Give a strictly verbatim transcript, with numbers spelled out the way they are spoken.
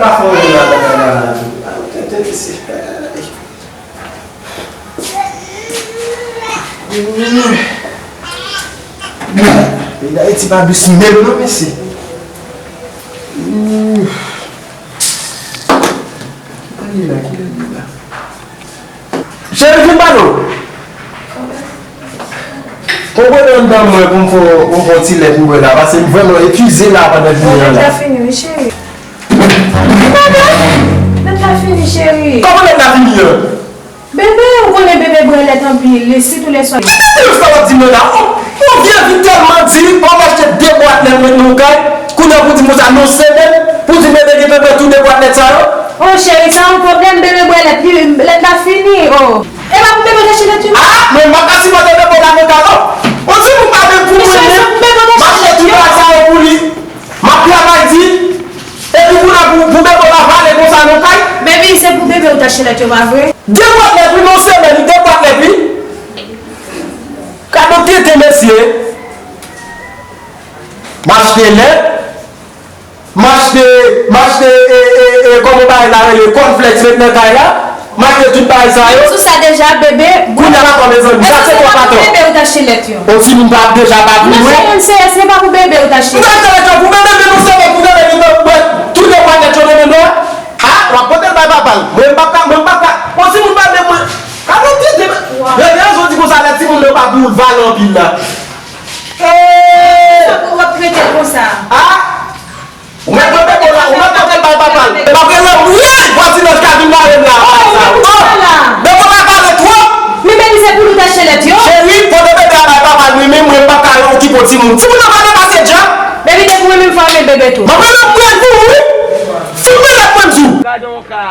Pa fè yon bagay la, la, la. Tete, mesye. Peyi Dayiti pa dous menm non, mesye. Ki tan li la? Ki lè li la? Cheri, vin ba nou. Pran pran anndan mwen pou m fè, pou m fè yon ti lèt m bwè la, paske m vrèman epuize la pandan jounen an la. Lèt la fini, wi, cheri. Lèt la fini, cheri. Kòman lèt la fini an? Bebe, ou konnen bebe bwè lèt anpil, li sitou lèswa. Ki bebe sa w ap di m nan la? Yon, yon vye vi tèlman di, w ap achte de bwat lèt nan yon kay, kounye a pou di konsa nan yon semèn, pou di bebe gentan bwè tou de bwat lèt sa yo? O cheri, sa yon pwoblèm, bebe bwè lèt, li, lèt la fini, o. E pa pou bebe w t achte lèt yo? A, mwen m pa ka sipòte bebe w la nan kay, non. Yon timoun pa menm pou mwen menm, m achte tout bagay sa yo pou li. M ap travay di, epi kounye a pou, pou bebe w la vale konsa nan kay. Baby, se pou bebe w t achte lèt yo, pa vre? De bwat lèt, wi, nan semèn, de bwat lèt, wi. Gade yon tenten, mesye. M achte lèt, m achte, m achte, e, e, e, kòman bagay la rele, cornflakes met nan kay la. M achte tout bagay sa yo. Sou sa deja, bebe. Kounye a la, mezanmi, sa se twòp atò. Bebe ou t achte lèt yo. Yon timoun pa deja pa pou mwen. Mesye, moun serye, se pa pou bebe ou t achte. M t achte lèt yo pou bebe, men non sèlman pou bebe, li pran tout de bwat lèt yo nan men mwen. Ha, w ap pote l bay papa l. Mwen, m p ap ka, mwen, m p ap ka. Yon timoun pa menm mwen. Ka nou tete, men, men, men, rezon di konsa, lè timoun nan pa pou l vale anpil la. Sa pou w ap trete l konsa? Ha? Ou mèt pran bebe w la, ou mèt pote l bay papa l. Epi apre lanmouye vwazinaj ka vin mare m la. Oh, ou mèt pote l la. Bebe w la vale twòp. Men baby, se pou nou t achte lèt yo. Cheri, pote bebe a bay papa l, wi, men mwen m p ap ka okipe yon timoun. Timoun nan pa depase djab. Baby, depi mwen menm fò renmen bebe tou. M ap renmen mwen pou ou, wi. Fout mwen lèt mwen m di w. Gade yon ka.